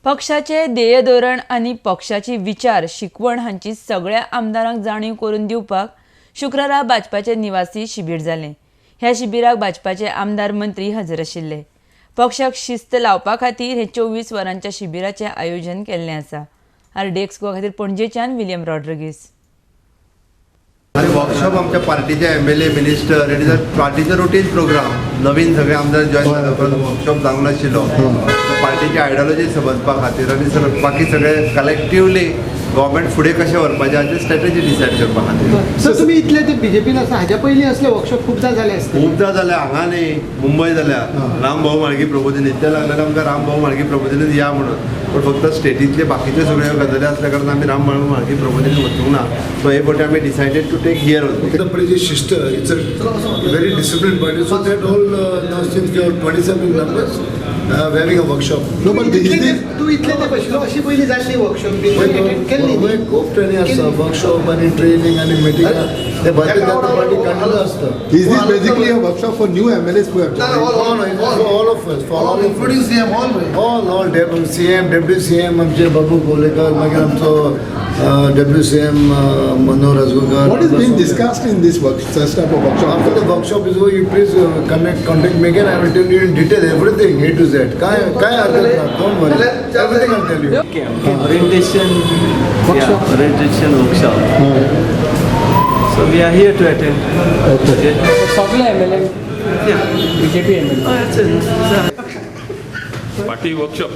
पक्षाचे ध्येय धोरण आनी पक्षाची विचार शिकवण हांची सगळ्या आमदारांक जाणीव करून दिवपाक शुक्रारा भाजपाचे निवासी शिबीर जालें. ह्या शिबिराक भाजपाचे आमदार, मंत्री हजर आशिल्ले. पक्षाक शिस्त लावपा खातीर हे 24 वरांच्या शिबिराचें आयोजन केल्लें आसा. आरडीएक्स गोवा खातीर पणजेच्यान विलियम रॉड्रिगीस. आनी वर्कशॉप आमच्या पार्टीचे MLA, minister, it is a पार्टीचो रुटीन प्रोग्राम. नवीन सगळे आमदार जॉईन जाल्या उपरांत वर्कशॉप जावंक नाशिल्लो. पार्टीची आयडियोलॉजी समजपा खातीर आनी सगळे बाकी सगळे कलेक्टिवली गव्हर्मेंट फुडें कशें व्हरपाचें हाचेर स्ट्रेटजी डिसायड करपा खातीर. सर, तुम्ही इतले ते बीजेपीन आसा, हाज्या पयलीं असले वर्कशॉप खुबदां जाले आसतले. खूबदां जाल्या. हांगा न्ही, मुंबय जाल्या. रामभाऊ म्हाळगी प्रबोधिनी ते लागलेले आमकां, रामभाऊ म्हाळगी प्रबोधिनीत या म्हणून. पूण फक्त स्टेटींतले बाकीच्यो सगळ्यो गजाली आसल्या कारणान आमी रामभाऊ म्हाळगी प्रबोधिनी वचूंक ना. सो हे फावटी आमी decided to take here. The party शिस्त, it's a very disciplined party. So that all now since we are 27 members, we're having a workshop. No, but is this, तूं इतले ते बशिल्लो, अशी पयलीं जाल्ली वर्कशॉप बी अटेंड केल्ली न्ही? खूप ट्रेनिंग आसता, वर्कशॉप आनी ट्रेनिंग आनी मिटींग, ते भारतीय जनता पार्टी कंटिन्यू आसता. Is this basically a workshop for new MLAs who have joined? No, it's for all of us, for all of us. Including CM, all. All, CM, Deputy CM आमचे बाबू कोलेकर, मागीर आमचो Deputy CM Manohar Ajgaonkar. What is being discussed in this work, such type of workshop? After the workshop is over, you please connect, contact me again. I will tell you in detail everything A to Z. काय काय हरकत ना, don't worry. Everything I'll tell you. Orientation workshop. Yeah, orientation workshop. So we are here to attend. Okay. सगळे MLA? Yeah. BJP MLA? Oh, it's a party workshop.